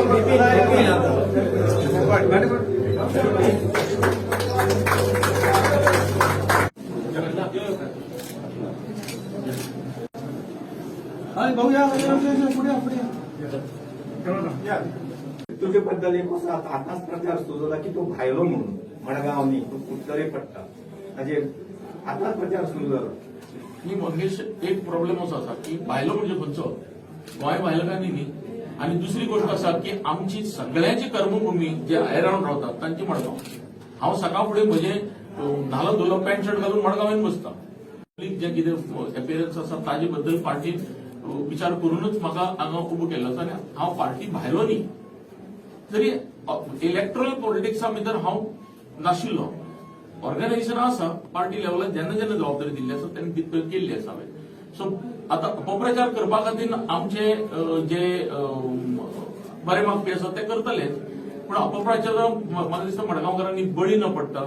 भाऊ या, पुढे या, पुढे या. तुजे बद्दल एक आसा, आतांच प्रचार सुरू जाला की तूं भायलो म्हणून मडगांव न्ही, तूं कुडतरे पडटा, ताजेर आतांच प्रचार सुरू जाला. न्ही मंगेश, एक प्रॉब्लेम असो आसा की भायलो म्हणजे खंयचो, गोंय भायलो काय न्ही न्ही. आनी दुसरी गोश्ट आसा की आमची सगळ्यांची कर्मभूमी जे अरावंड रावतात तांची मडगांव. हांव सकाळ फुडें म्हजें न्हालो धुलो, पॅन्ट शर्ट घालून मडगांव येवन बसता. पब्लीक जे कितें अपियरन्स आसा ताजे बद्दल पार्टीन विचार करूनच म्हाका हांगा उबो केल्लो आसा. आनी हांव पार्टी भायलो न्ही, तरी इलेक्ट्रल पॉलिटिक्सा भितर हांव नाशिल्लो. ऑर्गनायझेशन आसा, पार्टी लेवलार जेन्ना जेन्ना जबाबदारी दिल्ली आसा तेन्ना केल्ली आसा हांवें. सो आतां अपप्रचार करपा खातीर आमचे जे बरे मागपी आसा ते करतलेच, पूण अपप्रचार म्हाका दिसता मडगांवकारांनी बळी न पडटा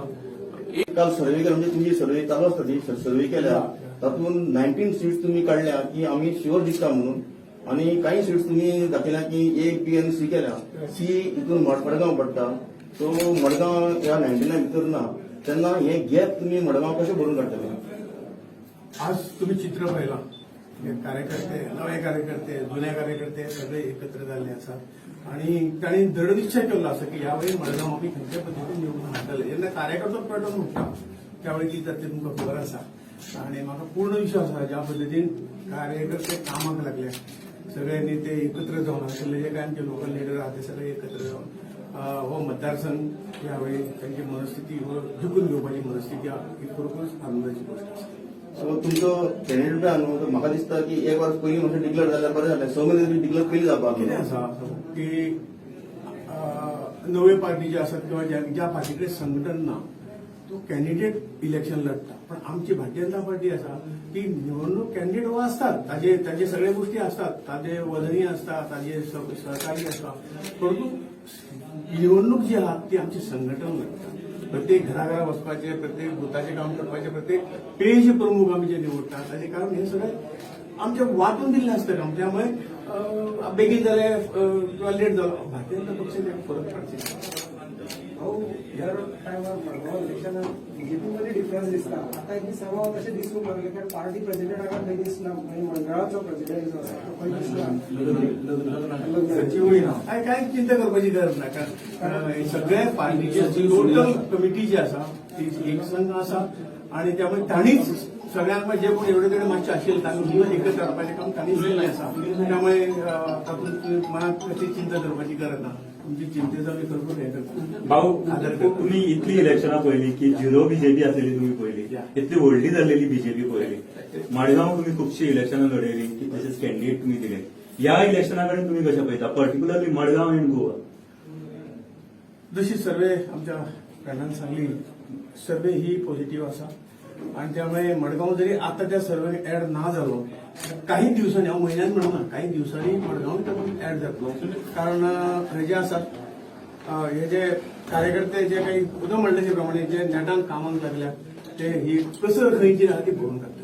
एक काल सर्वे केला, म्हणजे तुमची सर्वे चालू आसता ती सर्वे केल्या, तातूंत 19 सीट्स तुम्ही काडल्या की आमी शुअर जिखता म्हणून, आणि काही सीट्स तुम्ही दाखयल्या की ए, बी आनी सी केल्या. सी हितून मडगांव पडटा. सो मडगांव ह्या 19 भितर ना, तेन्ना हे गॅप तुम्ही मडगांव कशें भरून काडटले? आज तुम्ही चित्र पाहिला, हे कार्यकर्ते, नवे कार्यकर्ते, जुने कार्यकर्ते सगळे एकत्र जाल्ले आसात आणि तांणी दृढ निश्चय केल्लो आसा की यावेळी मडगांव आमी खंयच्या पद्दतीन निवडून हाडटले. जेन्ना कार्यकर्तो पेटोवन उठ्ठा त्यावेळी कितें जाता तें तुमकां खबर आसा. आणि म्हाका पूर्ण विश्वास आसा, ज्या पद्दतीन कार्यकर्ते कामाक लागले, सगळ्यांनी ते एकत्र जावन आशिल्ले, जे काय आमचे लोकल लिडर आहा ते सगळे एकत्र जावन हो मतदारसंघ यावेळी तांची मनस्थिती हो जिखून घेवपाची मनस्थिती आहा, ही खरोखरच आनंदाची गोष्ट आसा. सो तुमचो कॅन्डिडेट आहा न्हू, तर म्हाका दिसता की एक वर्स पयलीं मातशें डिक्लेअर जाल्यार बरें जालें. 6 म्हयने तरी डिक्लेअर पयलीं जावपाक. कितें आसा की नव्यो पार्टी ज्यो आसात किंवा ज्या ज्या पार्टी कडेन संघटन ना तो कॅन्डिडेट इलेक्शन लढटा. पण आमची भारतीय जनता पार्टी आसा ती निवडणूक कॅन्डिडेट हो आसतात, ताजे ताजे सगळे गोष्टी आसतात, ताजे वजनी आसता, ताजे सहकारी आसता, परंतु निवडणूक जी आहा ती आमची संघटन लढटा. प्रत्येक घराघरा वचपाचें, प्रत्येक बुथाचें काम करपाचें, प्रत्येक पेज प्रमुख आमी जे निवडटा ताजें कारण हें सगळें आमचें वांटून दिल्लें आसता काम. त्यामुळे बेगीन जालें किंवा लेट जालो, भारतीय जनता पक्ष ताका फरक पडचे. भाऊ, ह्या टायमार मडगांव इलेक्शनात बीजेपी मध्ये डिफरन्स दिसता. आता एक दीस हांव तशें दिसूंक लागले, कारण पार्टी प्रेसिडेंटाक खंय दिसना आनी मंडळाचो प्रेसिडेंट जो आसा तो खंय दिसना. सचिवूय ना. काय काय चिंता करपाची गरज ना, कारण सगळे पार्टीचे टोटल कमिटी जी आसा ती एक संघ आसा आणि त्यामुळे तांणीच सगळ्यांक जे कोण एवढे तेवढे मातशे आशिल्ले तांकां एकत्र हाडपाचें काम तांणीच केल्लें आसा. त्यामुळे तातूंत मनात कशी चिंता करपाची गरज ना. तुमची चिंतेचो आमी खरोखर हें करता. भाऊ, आदर करता. तुम्ही इतली इलेक्शनां पळयली की झिरो बीजेपी आसलेली तुम्ही पळयली, इतली व्हडली जाल्लेली बीजेपी पळयली. माडगांव तुम्ही खुबशी इलेक्शनां लढयली, कितलेशेच कॅन्डिडेट तुम्ही दिले. ह्या इलेक्शना कडेन तुम्ही कशें पळयता, पर्टिक्युलरली मडगांव अँड गोवा? जशी सर्वे आमच्या फ्रेंडान सांगली, सर्वे ही पॉझिटिव्ह आसा आणि त्यामुळे मडगांव जरी आता त्या सर्वे ऍड ना जालो, काही दिवसांनी, हांव म्हयन्यान म्हणना, काही दिवसांनी मडगांव तातूंत ऍड जातलो. कारण हे जे आसात हे जे कार्यकर्ते जे काही उदय म्हणले प्रमाणे जे नेटान कामाक लागल्या ते ही कसर खंयची आहा ती भरून काडटा.